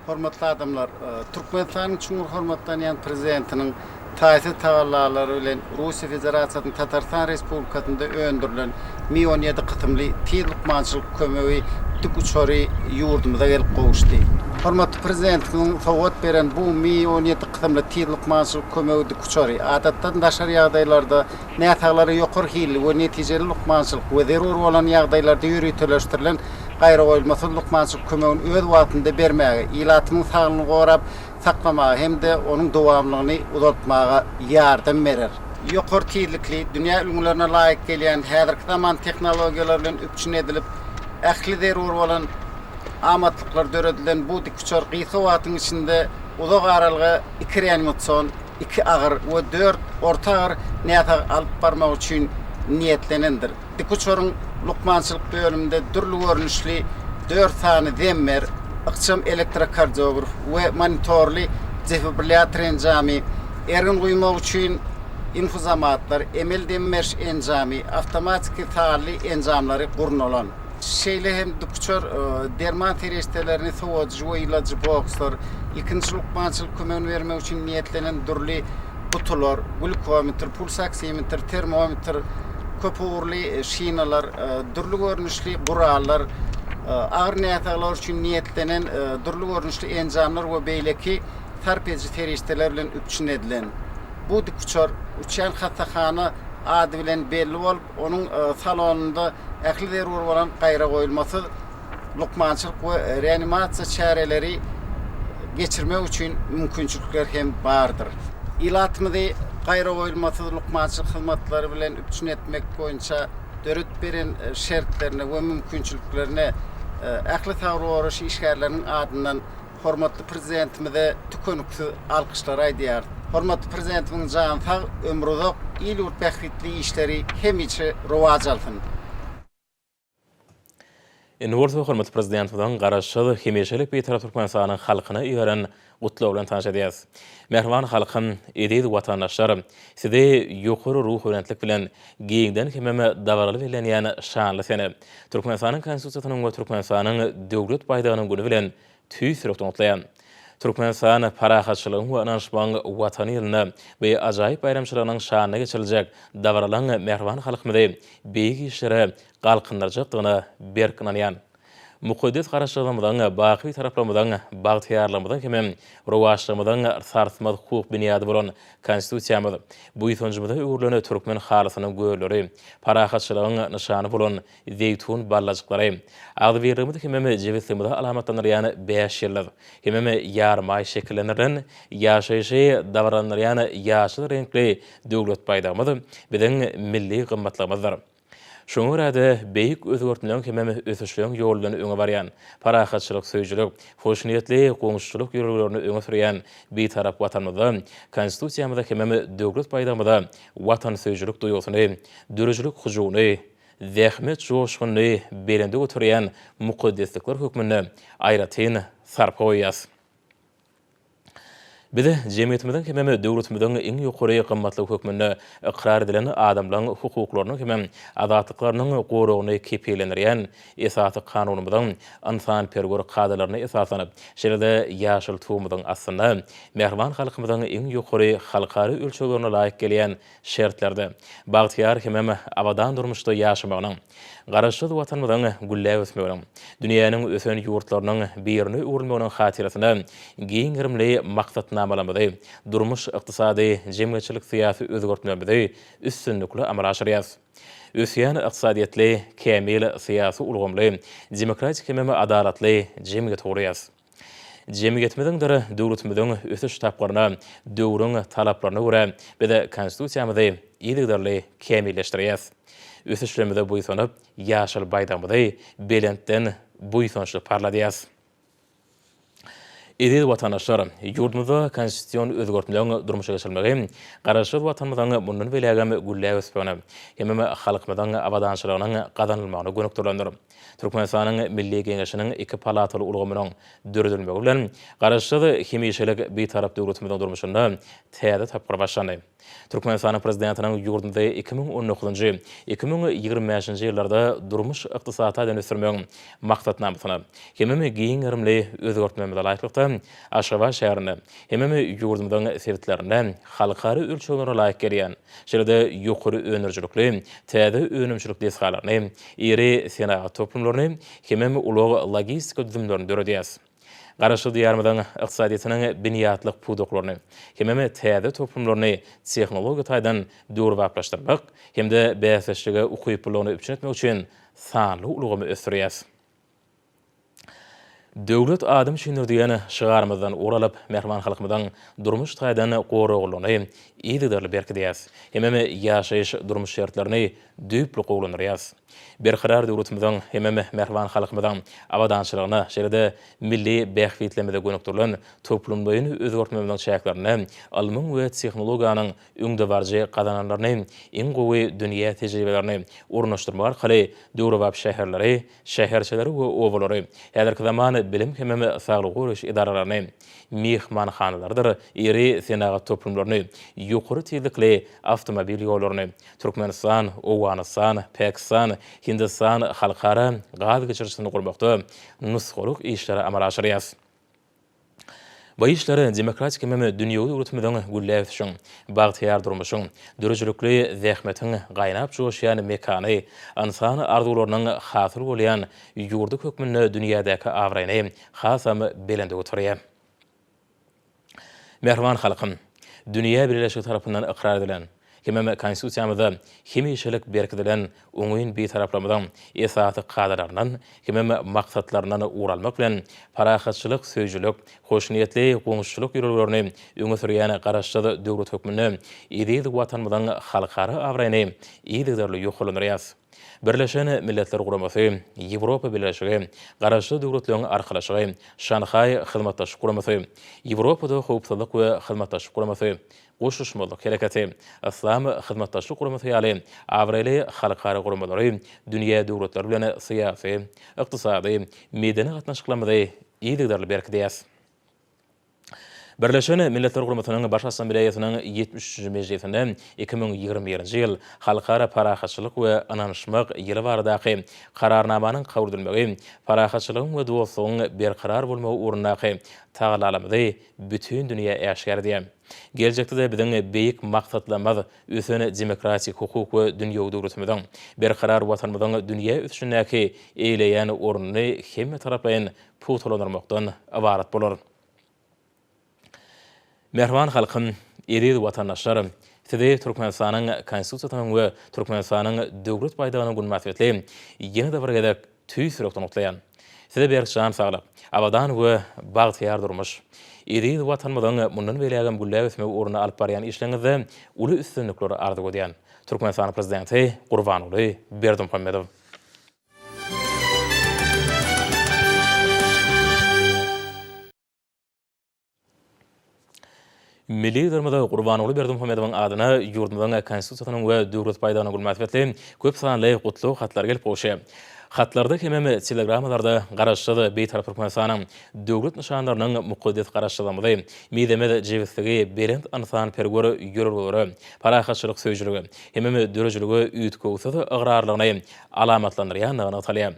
Hormatly adamlar, Türkmenistanyň çuňňur hormatlanýan Prezidentiniň taýsyz tagallalary bilen Russiýa Federasiýasynyň Tatarystan Respublikasynda öndürilen Mi 17 kysymly tiz lukmançylyk kömegi dikuçary ýurdumyza gelip gowuşdy. Hormatly Prezidentimiziň sowgat beren bu Mi 17 kysymly tiz lukmançylyk kömegi dikuçary adatdan daşary ýagdaýlarda näsaglara ýokary hilli we netijeli lukmançylyk we zerur bolan ýagdaýlarda ýöriteleşdirilen gaýragoýulmasyz lukmançylyk kömegini öz wagtynda bermäge, ilatymyň saglygyny gorap saklamaga hem-de onuň dowamlylygyny uzaltmaga ýardam berer. Ýokary tizlikli, dünýä ülňülerine laýyk gelýän häzirki zaman tehnologiýalary bilen üpjün edilip, ähli zerur bolan amatlyklar döredilen bu dikuçar gysga wagtyň içinde uzak aralyga iki reanimasion, iki agyr we dört orta agyr näsag alyp barmak üçin niýetlenendir. Dikuçaryň lukmançylyk bölüminde dürli görnüşli dört sany zemmer. ykjam elektrokardiograf we monitorly defibrillýator enjamy, ergin guýmak üçin infuzomatlar, emeli dem beriş enjamy, awtomatiki sanly enjamlary gurnalan. Şeýle hem dikuçar derman serişdelerini sowadyjy we ýyladyjy bokslar, ilkinji lukmançylyk kömegini bermek üçin niýetlenen dürli gutular, glýukometr, pulsoksimetr, termometr, köpugurly şinalar, dürli görnüşli gurallar, agyr näsaglar üçin niýetlenen dürli görnüşli enjamlar we beýleki sarp ediji serişdeler bilen üpjün edilen. Bu dikuçar uçýan hassahana ady bilen belli bolup, onuň salonynda ähli zerur bolan gaýragoýulmasyz lukmançylyk we reanimasiýa çäreleri geçirmek üçin mümkinçilikler hem bardyr. Ilatymyzy gaýragoýulmasyz lukmançylyk hyzmatlary bilen üpjün etmek boýunça döredip beren şertlerine we mümkinçiliklerine ähli saglygy goraýyş işgärleriniň adyndan hormatly Prezidentimize tükeniksiz alkyşlary aýdýarys. Hormatly Prezidentimiziň jany sag, ömri uzak, il-ýurt bähbitli işleri hemişe rowaç alsyn! Indi bolsa hormatly Prezidentimiziň Garaşsyz, hemişelik Bitarap Türkmenistanyň halkyna iberen Gutlagy bilen tanyş edýäris. Mähriban halkym, eziz watandaşlar! Sizi ýokary ruhubelentlik bilen giňden hemem dabaraly bellenýän şanly sene, Türkmenistanyň Konstitusiýasynyň we Türkmenistanyň Döwlet baýdagynyň güni bilen tüýs ýürekden gutlaýan. Türkmenistan parahatçylygyň we ynanyşmagyň Watany ýylynda bu ajaýyp baýramçylygynyň şanyna geçiriljek dabaralaryň mähriban halkymyzy beýik işlere galkyndyrjakdygyna berk ynanýan. Mukaddes Garaşsyzlygymyzyň, baky Bitaraplygymyzyň, bagtyýarlygymyzyň hemem rowaçlygymyzyň sarsmaz hukuk binýady bolan Konstitusiýamyz, buýsanjymyza öwrülen türkmen halysynyň gölleri, parahatçylygyň nyşany bolan zeýtun ballajyklary, agzybirligimizi hemem jebisligimizi alamatlandyrýan bäş ýyldyz hemem ýarymaý şekillendirilen, ýaşaýşy dabaralandyrýan ýaşyl reňkli Döwlet baýdagymyz biziň milli gymmatlygymyzdyr. Şoňa görä-de, beýik özgertmeleriň hemem ösüşleriň ýoly bilen öňe barýan, parahatçylyk söýüjilik, hoşniýetli goňşuçylyk ýörelgelerini öňe sürýän Bitarap Watanymyzda Konstitusiýamyza hemem Döwlet baýdagymyza watansöýüjilik duýgusyny, döredijilik hyjuwyny, zähmet joşgunyny belende göterýän mukaddeslikler hökmünde aýratyn sarpa goýýarys. Biz jemgyýetimiziň hemem döwletimiziň iň ýokary gymmatlygy hökmünde ykrar edilen adamlaryň hukuklarynyň hemem azatlyklarynyň goragyny kepillendirýän Esasy Kanunymyzyň ynsanperwer kadalaryna esaslanyp, şeýle-de ýaşyl Tugumyzyň astynda mähriban halkymyzyň iň ýokary halkara ölçeglerine laýyk gelýän şertlerde bagtyýar hemem abadan durmuşda ýaşamagynyň, Garaşsyz Watanymyzyň gülläp ösmeginiň, dünýäniň ösen ýurtlarynyň birine öwrülmeginiň hatyrasyna giň gerimli maksatnamalarymyzy, durmuş-ykdysady, jemgyýetçilik-syýasy özgertmelerimizi üstünlikli amala aşyrýarys. Ösýän ykdysadyýetli, kämil syýasy ulgamly, demokratik hemem adalatly jemgyýeti gurýarys. Jemgyýetimiziňdir döwletimiziň ösüş tapgyryna, döwrüň talaplaryna görä biz Konstitusiýamyzy yzygiderli kämilleşdirýäris. Ösüşlerimize buýsanyp, ýaşyl baýdagymyzy belentden buýsançly parladýarys. Eziz watandaşlar! Ýurdumyzda konstitusion özgertmeleň durmuşa geçirilmegi Garaşsyz Watanymyzyň mundan beýlägem gülläp ösmegine hemem halkymyzyň abadançylygynyň gazanylmagyna gönükdirilendir. Türkmenistanyň Milli Geňeşiniň iki palataly ulgamynyň döredilmegi bilen, Garaşsyz, hemişelik Bitarap döwletimiziň durmuşynda täze tapgyr başlandy. Türkmenistanyň Prezidentiniň ýurdumyzy 2019-njy, 2025-nji ýyllarda durmuş-ykdysady taýdan ösdürmegiň Maksatnamasyna hemem giň gerimli özgertmelerimize laýyklykda, Aşgabat şäherinde hemem ýurdumyzyň sebitlerinde halkara ölçeglerine laýyk gelýän, şeýle-de ýokary öndürijilikli täze önümçilik desgalaryny, iri senagat toplumlaryny hemem ulag-logistika düzümlerini döredýäris. Garaşsyz Diýarymyzyň ykdysadyýetiniň binýatlyk pudaklaryny hemem täze toplumlaryny tehnologiýa taýdan döwrebaplaşdyrmak hem-de bäsdeşlige ukyplylygyny üpjün etmek üçin sanly ulgamy ösdürýäris. Döwlet adam üçindir diýen şygarymyzdan ugur alyp, mähriban halkymyzyň durmuş taýdan goraglylygyny yzygiderli berkidýäris hemem ýaşaýyş-durmuş şertlerini düýpli gowulandyrýarys. Berkarar döwletimiziň hemem mähriban halkymyzyň abadançylygyna, şeýle-de milli bähbitlerimize gönükdirilen toplumlaýyn özgertmemiziň çäklerinde ylmyň we tehnologiýanyň öňdebaryjy gazananlaryny, iň gowy dünýä tejribelerini ornaşdyrmak arkaly döwrebap şäherleri, şäherçeleri we obalary, häzirki zaman bilim hemem saglygy goraýyş edaralaryny, myhmanhanalarydyr iri senagat toplumlaryny, ýokary tizlikli awtomobil ýollaryny, Türkmenistan, Owganystan, Pakistan, Hindistan halkara gaz geçirijisini gurmakda nusgalyk işleri amala aşyrýar. Bu işler demokratik hemem dünýewi döwletimiziň gülläp ösüşiň, bagtyýar durmuşyň, döredijilikli zähmetiň gaýnap joşýan mekany, ynsan arzuwlarynyň hasyl bolýan ýurdy hökmünde dünýädäki abraýyny hasam belende göterýär. Mähriban halkym! Dünýä bileleşigi tarapyndan ykrar edilen hemem Konstitusiýamyzda hemişelik berkidilen oňyn Bitaraplygymyzyň esasy kadalaryndan hemem maksatlaryndan ugur almak bilen, parahatçylyk söýüjilik, hoşniýetli goňşuçylyk ýörelgelerini öňe sürýän Garaşsyz döwlet hökmünde eziz Watanymyzyň halkara abraýyny yzygiderli ýokarlandyrýarys. Birleşen Milletler Guramasy, Ýewropa Bileleşigi, Garaşsyz Döwletleriň Arkalaşygy, Şanhaý Hyzmatdaşlyk Guramasy, Ýewropada Howpsuzlyk we Hyzmatdaşlyk Guramasy, Goşulyşmazlyk Hereketi, Yslam Hyzmatdaşlyk Guramasy ýaly abraýly halkara guramalary dünýä döwletleri bilen syýasy, ykdysady, medeni gatnaşyklarymyzy yzygiderli berkidýär. Birleşen Milletler Guramasynyň Baş Assambleýasynyň 73-nji mejlisinde 2021-nji ýyl Halkara parahatçylyk we ynanyşmak ýyly baradaky Kararnamanyň kabul edilmegi parahatçylygyň we dostlugyň berkarar bolmagy ugrundaky tagallalarymyzy bütin dünýä äşgär edýär. Geljekde-de biziň beýik maksatlarymyz ösen demokratik, hukuk we dünýewi döwletimiziň, berkarar Watanymyzyň dünýä ösüşindäki eýeleýän ornuny hemmetaraplaýyn pugtalandyrmakdan ybarat bolar. Mähriban halkym, eziz watandaşlar! Sizi Türkmenistanyň Konstitusiýasynyň we Türkmenistanyň Döwlet baýdagynyň güni mynasybetli ýene-de bir gezek tüýs ýürekden gutlaýan. Size berk jan saglyk, abadan we bagtyýar durmuş, eziz Watanymyzyň mundan beýlägem gülläp ösmegi ugrunda alyp barýan işleriňizde uly üstünlikler arzuw edýän. Türkmenistanyň Prezidenti Gurbanguly Berdimuhamedow. Milli Liderimiz Gurbanguly Berdimuhamedowyň adyna ýurdumyzyň Konstitusiýasynyň we Döwlet baýdagynyň güni mynasybetli köp sanly gutlag hatlary gelip gowuşýar. Hatlarda hemem telegrammalarda Garaşsyz, Bitarap Türkmenistanyň döwlet nyşanlarynyň mukaddes Garaşsyzlygymyzy, mizemez jebisligi, belent ynsanperwer ýörelgelere, parahatçylyk söýüjilige hemem döredijilige üýtgewsiz ygrarlygyny alamatlandyrýandygy nygtalýar.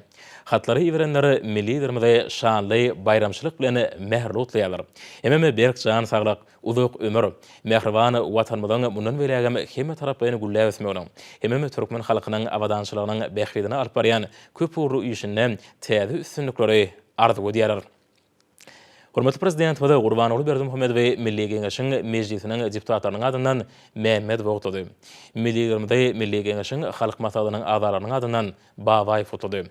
Hatlary iberenler Milli Liderimizi şanly baýramçylyk bilen mähirli gutlaýarlar. Hemem berk jan saglyk, uzak ömür, mähriban Watanymyzyň mundan beýlägem hemmetaraplaýyn gülläp ösmeginiň, hemem türkmen halkynyň abadançylygynyň bähbidine alyp barýan köpugurly işinde täze üstünlikleri arzuw edýärler. Hormatly Prezidentimiz Gurbanguly Berdimuhamedowy Milli Geňeşiň Mejlisiniň deputatlarynyň adyndan Mämmedow gutlady. Milli Liderimizi Milli Geňeşiň Halk Maslahatynyň agzalarynyň adyndan Babaýew gutlady.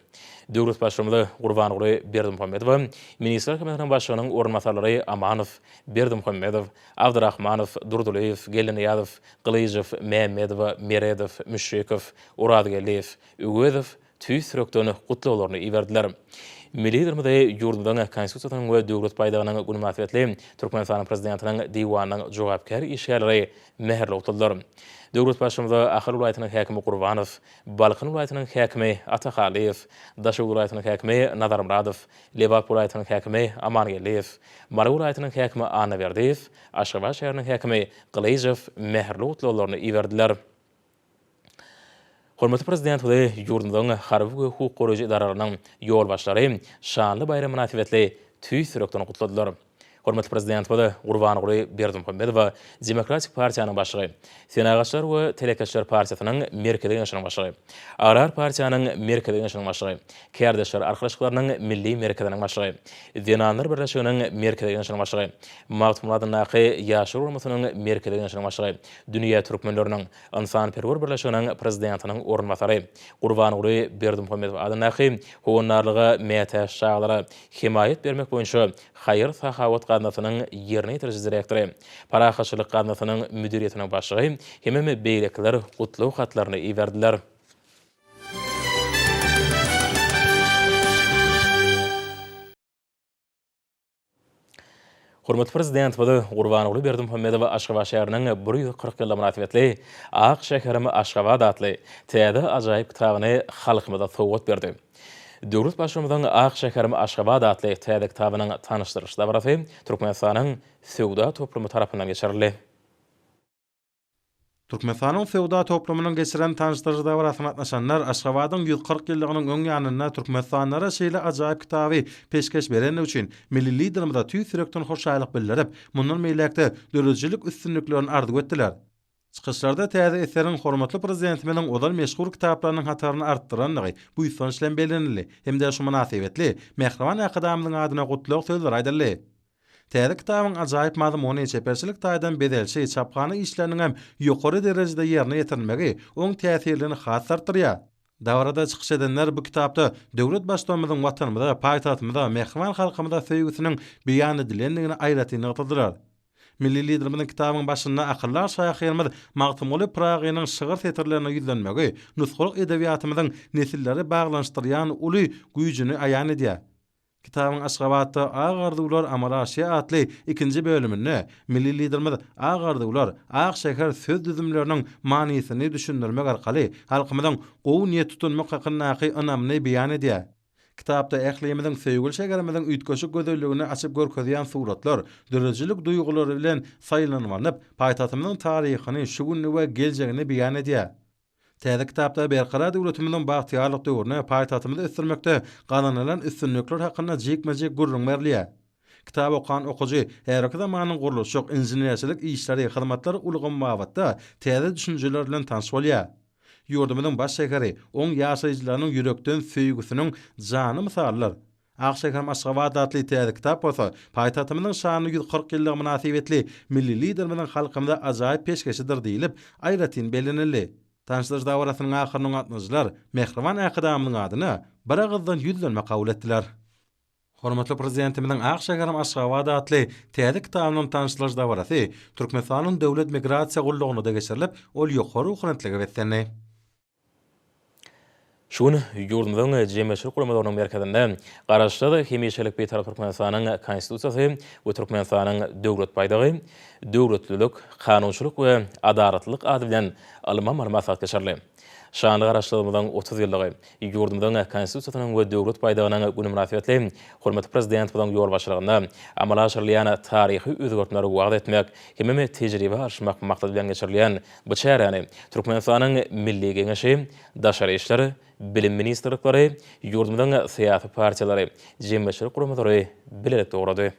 Döwlet Baştutanymy Gurbanguly Berdimuhamedowa Ministrler Kabinetiniň Başlygynyň orunbasarlary Amanow, Berdimuhamedow, Abdyrahmanow, Durdylyýew, Geldinyýazow, Gylyjow, Mämmedowa, Meredow, Müşşikow, Orazgeldiýew, Öwezow tüýs ýürekden gutlaglaryny iberdiler. Milli Liderimizi ýurdumyzyň Konstitusiýasynyň we Döwlet baýdagynyň güni mynasybetli Türkmenistanyň Prezidentiniň Diwanynyň jogapkär işgärleri mähirli gutladylar. Döwlet Baştutanyza Ahal welaýatynyň häkimi Gurbanow, Balkan welaýatynyň häkimi Atahalyýew, Daşoguz welaýatynyň häkimi Nazarmyradow, Lebap welaýatynyň häkimi Amangeldiýew, Mary welaýatynyň häkimi Annaberdiýew, Aşgabat şäheriniň häkimi Gylyjow mähirli gutlaglaryny iberdiler. Hormatly Prezidentimizi ýurdumyzyň harby we hukuk goraýjy edaralarynyň ýolbaşçylary şanly baýram mynasybetli tüýs ýürekden gutladylar. Hormatly Prezidentimiz Gurbanguly Berdimuhamedowa Demokratik partiýanyň başlygy, Senagatçylar we telekeçiler partiýasynyň Merkezi Geňeşiniň başlygy, Agrar partiýanyň Merkezi Geňeşiniň başlygy, Kärdeşler arkalaşyklarynyň Milli merkeziniň başlygy, Zenanlar birleşiginiň Merkezi Geňeşiniň başlygy, Magtymguly adyndaky Ýaşlar guramasynyň Merkezi Geňeşiniň başlygy, Dünýä türkmenleriniň Ynsanperwer birleşiginiň prezidentiniň orunbasary, Gurbanguly Berdimuhamedow adyndaky Howandarlyga mätäç çagalara hemaýat bermek boýunça haýyr-sahawat gaznasynyň ýerine ýetiriji direktory, Parahatçylyk gaznasynyň müdiriýetiniň başlygy hemem beýlekiler gutlag hatlaryny iberdiler. Hormatly Prezidentimiz Gurbanguly Berdimuhamedow Aşgabat şäheriniň 140 ýyllygy mynasybetli Ak şäherim Aşgabat atly täze ajaýyp kitabyny halkymyza sowgat berdi. Döwlet Baştutanynyň Ak şäherim Aşgabat atly täze kitabynyň tanyşdyrylyş dabarasy Türkmenistanyň Söwda toplumy tarapyndan geçirildi. Türkmenistanyň Söwda toplumynyň geçiren tanyşdyryjy dabarasyna gatnaşanlar Aşgabadyň 140 ýyllygynyň öň ýanynda türkmenistanlylara şeýle ajaýyp kitaby peşgeş berendigi üçin milli Liderimize tüýs ýürekden hoşallyk bildirip, mundan beýläk-de döredijilik üstünliklerini arzuw etdiler. Çykyşlarda täze eseriň hormatly Prezidentimiziň ozal meşhur kitaplarynyň hataryny artdyrandygy buýsanç bilen bellenildi hem-de şu mynasybetli mähriban Arkadagymyzyň adyna gutlag sözleri aýdyldy. Täze kitabyň ajaýyp mazmuny, çeperçilik taýdan bezelişi, çaphana işleriniň hem ýokary derejede ýerine ýetirilmegi oň täsirligini has-da artdyrýar. Dabarada çykyş edenler bu kitapda döwlet Baştutanymyzyň Watanymyza, paýtagtymyza, mähriban halkymyza söýgüsiniň beýan edilendigini aýratyn nygtadylar. Milli Liderimiziň kitabyň başynda akyldar şahyrymyz Magtymguly Pyragynyň şygyr setirlerine ýüzlenmegi nusgalyk edebiýatymyzyň nesilleri baglanyşdyrýan uly güýjüni aýan edýär. Kitabyň Aşgabatda ak arzuwlar amala aşýar atly ikinji bölüminde milli Liderimiz ak arzuwlar, ak şäher söz düzümleriniň manysyny düşündirmek arkaly halkymyzyň gowy niýet tutunmak hakyndaky ynamyny beýan edýär. Kitapda ählimiziň söýgüli şäherimiziň üýtgeşik gözelligini açyp görkezýän suratlar döredijilik duýgulary bilen saýlanyp alnyp, paýtagtymyzyň taryhyny, şu gününi we geljegini beýan edýär. Täze kitapda Berkarar döwletimiziň bagtyýarlyk döwründe paýtagtymyzy ösdürmekde gazanylan üstünlikler hakynda jikme-jik gürrüň berilýär. Kitaby okan okyjy häzirki zamanyň gurluşyk, inženerçilik işleri, hyzmatlar ulgamy babatda täze düşünjeler bilen tanyş bolýar. Ýurdumyzyň baş şäheri oň ýaşaýjylarynyň ýürekden söýgüsiniň janly mysalydyr. Ak şäherim Aşgabat atly täze kitap bolsa, paýtagtymyzyň şanly 140 ýyllygy mynasybetli milli Liderimiziň halkymyza ajaýyp peşgeşidir diýlip, aýratyn bellenildi. Tanyşdyryş dabarasynyň ahyrynda gatnaşyjylar mähriban Arkadagymyzyň adyna biragyzdan ýüzlenme kabul etdiler. Hormatly Prezidentimiziň Ak şäherim Aşgabat atly täze kitabynyň tanyşdyrylyş dabarasy Türkmenistanyň Döwlet migrasiýa gullugynda-da geçirilip, ol ýokary ruhubelentlige beslendi. Şu gün ýurdumyzyň jemgyýetçilik guramalarynyň merkezinde Garaşsyz, hemişelik Bitarap Türkmenistanyň Konstitusiýasy we Türkmenistanyň Döwlet baýdagy, döwletlilik, kanunçylyk we adalatlylyk ady bilen ylmy-amaly maslahat geçirildi. Şanly Garaşsyzlygymyzyň 30 ýyllygy, ýurdumyzyň Konstitusiýasynyň we Döwlet baýdagynyň güni mynasybetli hormatly Prezidentimiziň ýolbaşçylygynda amala aşyrylýan taryhy özgertmeleri wagyz etmek hemem tejribe alyşmak maksady bilen geçirilýän bu çäräni Türkmenistanyň Milli Geňeşi, Daşary işler, Bilim ministrlikleri, ýurdumyzyň syýasy partiýalary, jemgyýetçilik guramalary bilelikde gurady.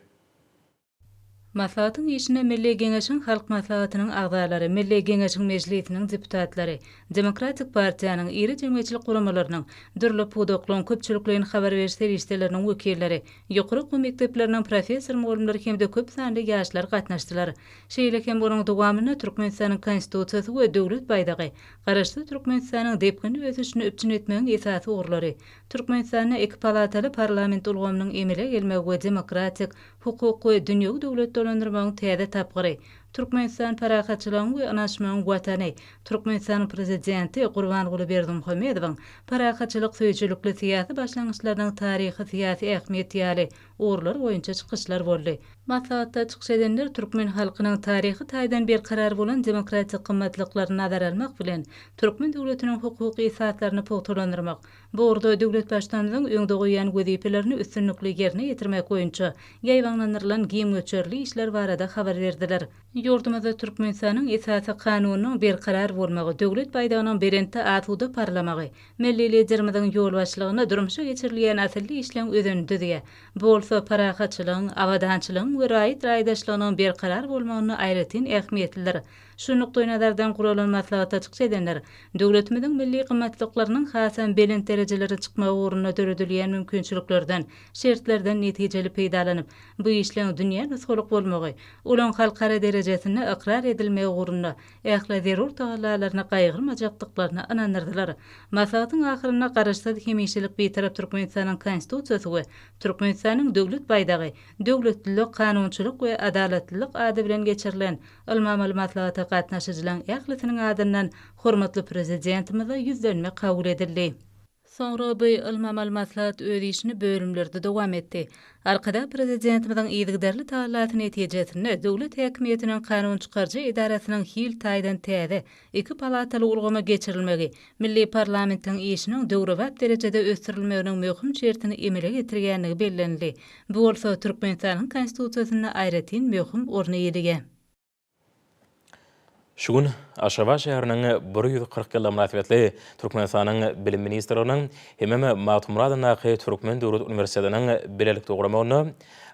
Maslahatyň işine Milli Geňeşiň Halk Maslahatynyň agzalary, Milli Geňeşiň Mejlisiniň deputatlary, Demokratik partiýanyň, iri jemgyýetçilik guramalarynyň, dürli pudaklaryň, köpçülikleýin habar beriş serişdeleriniň wekilleri, ýokary okuw mekdepleriniň professor-mugallymlary hem-de köp sanly ýaşlar gatnaşdylar. Şeýle hem onuň dowamynda Türkmenistanyň Konstitusiýasy we Döwlet baýdagy, Garaşsyz Türkmenistanyň depginli ösüşini üpjün etmegiň esasy ugurlary, Türkmenistanda iki palataly parlament ulgamynyň emele gelmegi we demokratik, hukuk we dünýewi döwlet dolandyrmagyň täze tapgyry, Türkmenistan parahatçylygyň we ynanyşmagyň Watany, Türkmenistanyň Prezidenti Gurbanguly Berdimuhamedowyň parahatçylyk söýüjilikli syýasy başlangyçlarynyň taryhy-syýasy ähmiýeti ýaly ugurlar boýunça çykyşlar boldy. Maslahatda çykyş edenler türkmen halkynyň taryhy taýdan berkarar bolan demokratik gymmatlyklaryny nazara almak bilen, türkmen döwletiniň hukuk esaslaryny pugtalandyrmak, bu ugurda döwlet Baştutanymyzyň öňde goýýan wezipelerini üstünlikli ýerine ýetirmek boýunça ýaýbaňlandyrylan giň möçberli işler barada habar berdiler. Ýurdumyzda Türkmenistanyň Esasy Kanunynyň berkarar bolmagy, Döwlet baýdagynyň belentde asuda parlamagy Milli Liderimiziň ýolbaşçylygynda durmuşa geçirilýän asylly işleň özenini düzýär. Bu bolsa parahatçylygyň, abadançylygyň we raýat raýdaşlygynyň berkarar bolmagynda aýratyn ähmiýetlidir. Şu nukdaýnazardan guralan maslahatda çykyş edenler döwletimiziň milli gymmatlyklarynyň hasam belent derejelere çykmagy ugrunda döredilýän mümkinçiliklerden, şertlerden netijeli peýdalanyp, bu işleň dünýä nusgalyk bolmagy, olaň halkara derejesinde ykrar edilmegi ugrunda ähli zerur tagallalaryny gaýgyrmajakdyklaryna ynandyrdylar. Maslahatyň ahyrynda Garaşsyz, hemişelik Bitarap Türkmenistanyň Konstitusiýasy we Türkmenistanyň Döwlet baýdagy, döwletlilik, kanunçylyk we adalatlylyk ady bilen geçirilen ylmy-amaly maslahata gatnaşyjylaryň ählisiniň adyndan hormatly Prezidentimize ýüzlenme kabul edildi. Soňra bu ylmy-amaly maslahat öz işini bölümlerde dowam etdi. Arkadag Prezidentimiziň yzygiderli tagallasy netijesinde döwlet häkimiýetiniň kanunçykaryjy edarasynyň hil taýdan täze, iki palataly ulgama geçirilmegi milli parlamentiň işiniň döwrebap derejede ösdürilmeginiň möhüm şertini emele getirýändigi bellenildi. Bu bolsa Türkmenistanyň Konstitusiýasynda aýratyn möhüm orny eýeleýär. Şu gün Aşgabat şäheriniň 140 ýyllygy mynasybetli Türkmenistanyň Bilim ministrliginiň hemem Magtymguly adyndaky Türkmen döwlet uniwersitetiniň bilelikde guramagynda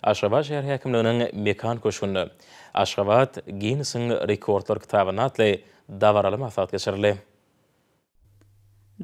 Aşgabat şäher häkimliginiň Mekan köşgünde Aşgabat Ginnesiň rekordlar kitabynda atly dabaraly maslahat geçirildi.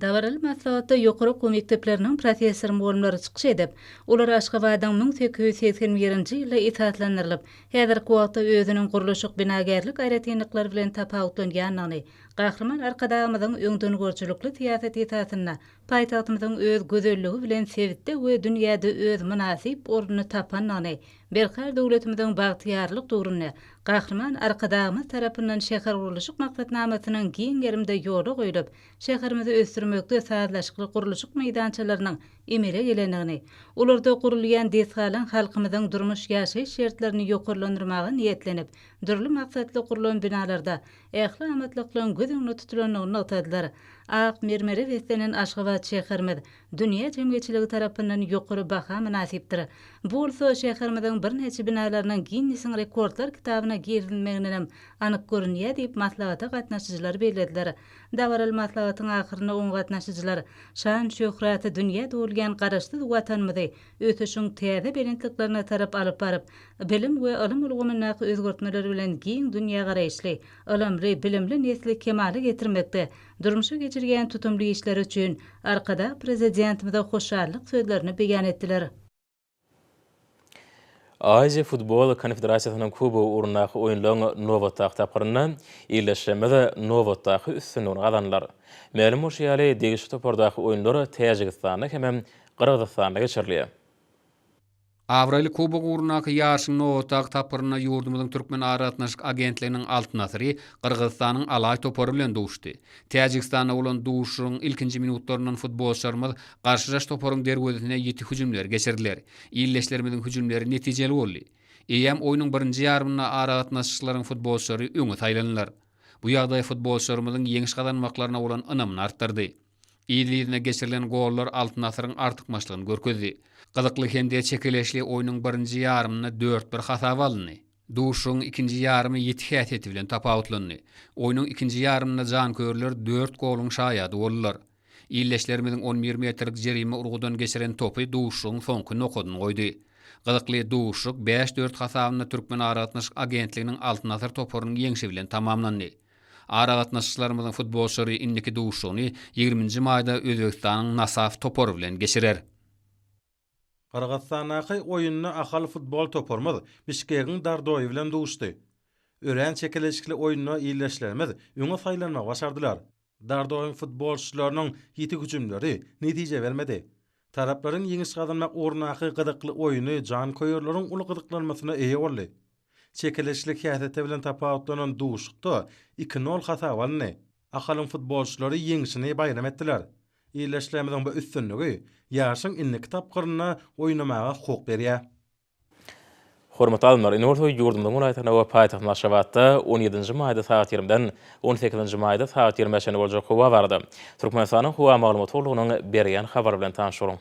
Dabaraly maslahatda ýokary okuw mekdepleriniň professor-mugallymlary çykyş edip, olar Aşgabadyň 1881-nji ýylda esaslandyrylyp, häzirki wagtda özüniň gurluşyk-binagärlik aýratynlyklary bilen tapawutlanýandygyny, Gahryman Arkadagymyzyň öňdengörüjilikli syýasaty esasynda paýtagtymyzyň öz gözelligi bilen sebitde we dünýäde öz mynasyp ornuny tapandygyny, Berkarar döwletimiziň bagtyýarlyk döwründe Gahryman Arkadagymyz tarapyndan şähergurluşyk maksatnamasynyň giň gerimde ýola goýlup, şäherimizi ösdürmekde sazlaşykly gurluşyk meýdançalarynyň emele gelendigini, olarda gurulýan desgalaryň halkymyzyň durmuş-ýaşaýyş şertlerini ýokarlandyrmaga niýetlenip, dürli maksatly gurlan binalarda ähli amatlyklaryň göz öňünde tutulandygyny nygtadylar. Ak mermere beslenen Aşgabat şäherimiz dünýä jemgyýetçiligi tarapyndan ýokary baha mynasypdyr. Bu bolsa şäherimiziň birnäçe binalarynyň Ginnesiň rekordlar kitabyna girizilmegindenem anyk görünýär diýip, maslahata gatnaşyjylar bellediler. Dabaraly maslahatyň ahyrynda oňa gatnaşyjylar şan-şöhraty dünýä dolýan Garaşsyz Watanymyzy ösüşiň täze belentliklerine tarap alyp baryp, bilim we ylym ulgamyndaky özgertmeler bilen giň dünýägaraýyşly, ylymly, bilimli nesli kemala getirmekde durmuşa geçirýän tutumly işleri üçin Arkadag Prezidentimize hoşallyk sözlerini beýan etdiler. Aziýa futbol konfederasiýasynyň kubogy ugrundaky oýunlaryň nobatdaky tapgyrynda ildeşlerimiz nobatdaky üstünligini gazandylar. Mälim bolşy ýaly, degişli topardaky oýunlar Täjigistanda hemem Gyrgyzystanda geçirilýär. Abraýly kubok ugrundaky ýaryşyň nobatdaky tapgyrynda ýurdumyzyň Türkmen aragatnaşyk agentliginiň Altyn asyry Gyrgyzystanyň Alaý topary bilen duşdy. Täjigistanda bolan duşuşygyň ilkinji minutlaryndan futbolçylarymyz garşydaş toparyň derwezesine ýiti hüjümleri geçirdiler. Ildeşlerimiziň hüjümleri netijeli boldy. Eýýäm oýnuň birinji ýarymynda aragatnaşyklaryň futbolçylary öňe saýlandylar. Bu ýagdaý futbolçylarymyzyň ýeňiş gazanmaklaryna bolan ynamyny artdyrdy. Yzly-yzyna geçirilen gollar Altyn asyryň artykmaçlygyny görkezdi. Gyzykly hem-de çekeleşli oýnuň birinji ýarymynda dört-bir hasaba alyndy. Duşuşygyň ikinji ýarymy ýiti häsiýeti bilen tapawutlandy. Oýnuň ikinji ýarymynda janköýerler dört goluň şaýady boldular. Ildeşlerimiziň on bir metrlik jerime urgudan geçiren topy duşuşygyň soňky nokadyny goýdy. Gyzykly duşuşyk bäş-dört hasabynda Türkmenaragatnaşyk agentliginiň Altyn asyr toparynyň ýeňşi bilen tamamlandy. Aragatnaşyjylarymyzyň futbolçylary indiki duşuşygyny ýigriminji maýda Özbegistanyň Nasaf topary bilen geçirer. Gyrgyzystandaky oýunda Ahal futbol toparymyz Bişkegiň Dardoýy bilen duşdy. Örän çekeleşikli oýunda ildeşlerimiz öňe saýlanmagy başardylar. Dardoýyň futbolçylarynyň ýiti hüjümleri netije bermedi. Taraplaryň ýeňiş gazanmak ugrundaky gyzykly oýny janköýerleriň uly gyzyklanmasyna eýe boldy. Çekeleşikli häsiýeti bilen tapawutlanan duşuşykda iki nol hasaba alyndy. Ahalyň futbolçylary ýeňşini baýram etdiler. Ildeşlerimiziň bu üstünligi ýaryşyň indiki tapgyrynda oýnamaga hukuk berýär. Hormatly alymlar, indi bolsa ýurdumyzyň welaýatlarynda we paýtagtymyz Aşgabatda on ýedinji maýda sagat ýigrimiden on sekizinji maýda sagat ýigrimä çenli boljak howa barada Türkmenistanyň Howa maglumat gullugynyň berýän habary bilen tanyş boluň.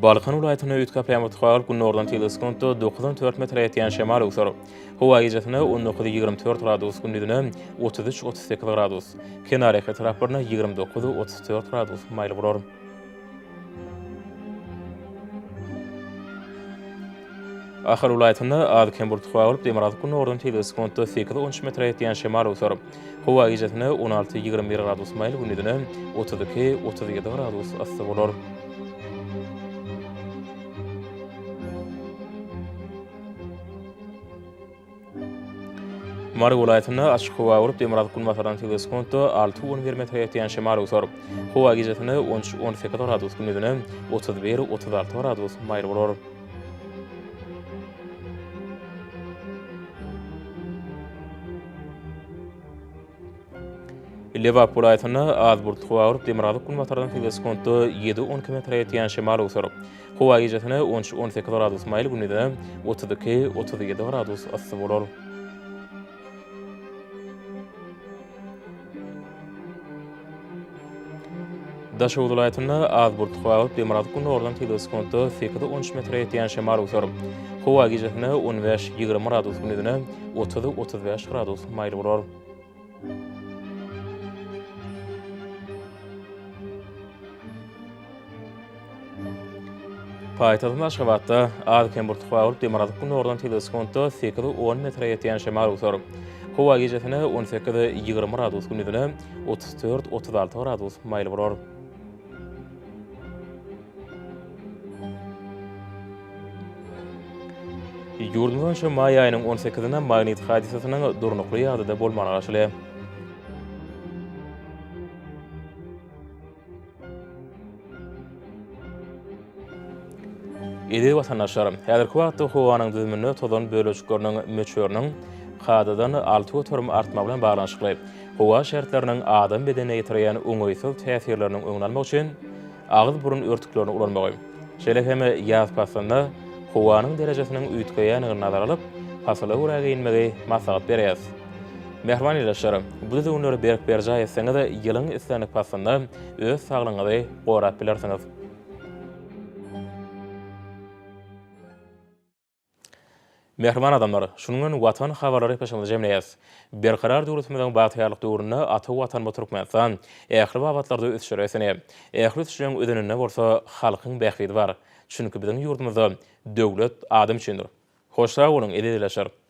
Balkan welaýatynda üýtgäp ýagmyr turar, günordan tizligi sekuntda dokuzdan dört metre ýetýän şemal öwser. Howa gijesine on dokuz, 24 gradus, gündizine 33, 38 gradus. Kenarýaka etraplarynda 29, 34 gradus maýyl bolar. Ahal welaýatynda az-kem bulut howa bolup, demirgazyk-günordan tizligi sekuntda sekiz-on üç metre ýetýän şemal öwser. Howa gijesine on alty, 21 gradus maýyl, gündizine 32, 37 gradus yssy bolar. Mary welaýatynda açyk howa bolup, demirgazyk-günbatardan tizligi sekuntda alty, on bir metre ýetýän şemal öwser. Howa gijesine on üç, 18 gradus, gündizine 31, 36 gradus maýyl bolar. Lebap welaýatynda az bulutly howa bolup, demirgazyk-günbatardan tizligi sekuntda ýedi, 12 metre ýetýän şemal öwser. Howa gijesine on üç, 18 gradus maýyl, gündizine 32, 37 gradus yssy bolar. Daşoguz welaýatynda az bulutly howa bolup, demirgazyk-gündogardan tizligi sekuntda sekiz, 13 metre ýetýän şemal öwser. Howa gijesine on bäş, 20 gradus, gündizine 30, 35 gradus maýyl bolar. Paýtagtymyz Aşgabatda az-kem bulutly howa bolup, demirgazyk-gündogardan tizligi sekuntda sekiz, on metre ýetýän şemal öwser. Howa gijesine on sekiz, 20 gradus, gündizine 34, 36 gradus maýyl bolar. Ýurdumyz boýunça maý aýynyň on sekizinde magnit hadysasynyň durnukly ýagdaýda bolmagyna garaşylýar. Eziz watandaşlar, häzirki wagtda howanyň düzüminde tozan bölejikleriniň möçberiniň kadadan 6% artmagy bilen baglanyşykly howa şertleriniň adam bedenine ýetirýän oňaýsyz täsirleriniň öňüni almak üçin agyz-burun örtüklerini ulanmagy, şeýle hem ýaz paslynda howanyň derejesiniň üýtgeýändigini nazara alyp, pasyla görä geýinmegi maslahat berýäris. Mähriban ildeşler, bu düzgünleri berk berjaý etseňiz, ýylyň islendik paslynda öz saglygyňyzy gorap bilersiňiz. Mähriban adamlar, şunuň bilen Watan habarlary gepleşigimizi jemleýäris. Berkarar döwletimiziň bagtyýarlyk döwründe ata Watanymyz Türkmenistan ähli babatlarda ösüşlere beslenýär. Ähli ösüşleriň özeninde bolsa halkyň bähbidi bar. Çünki biziň ýurdumyzda döwlet adam üçindir. Hoş sag boluň, eziz ildeşler!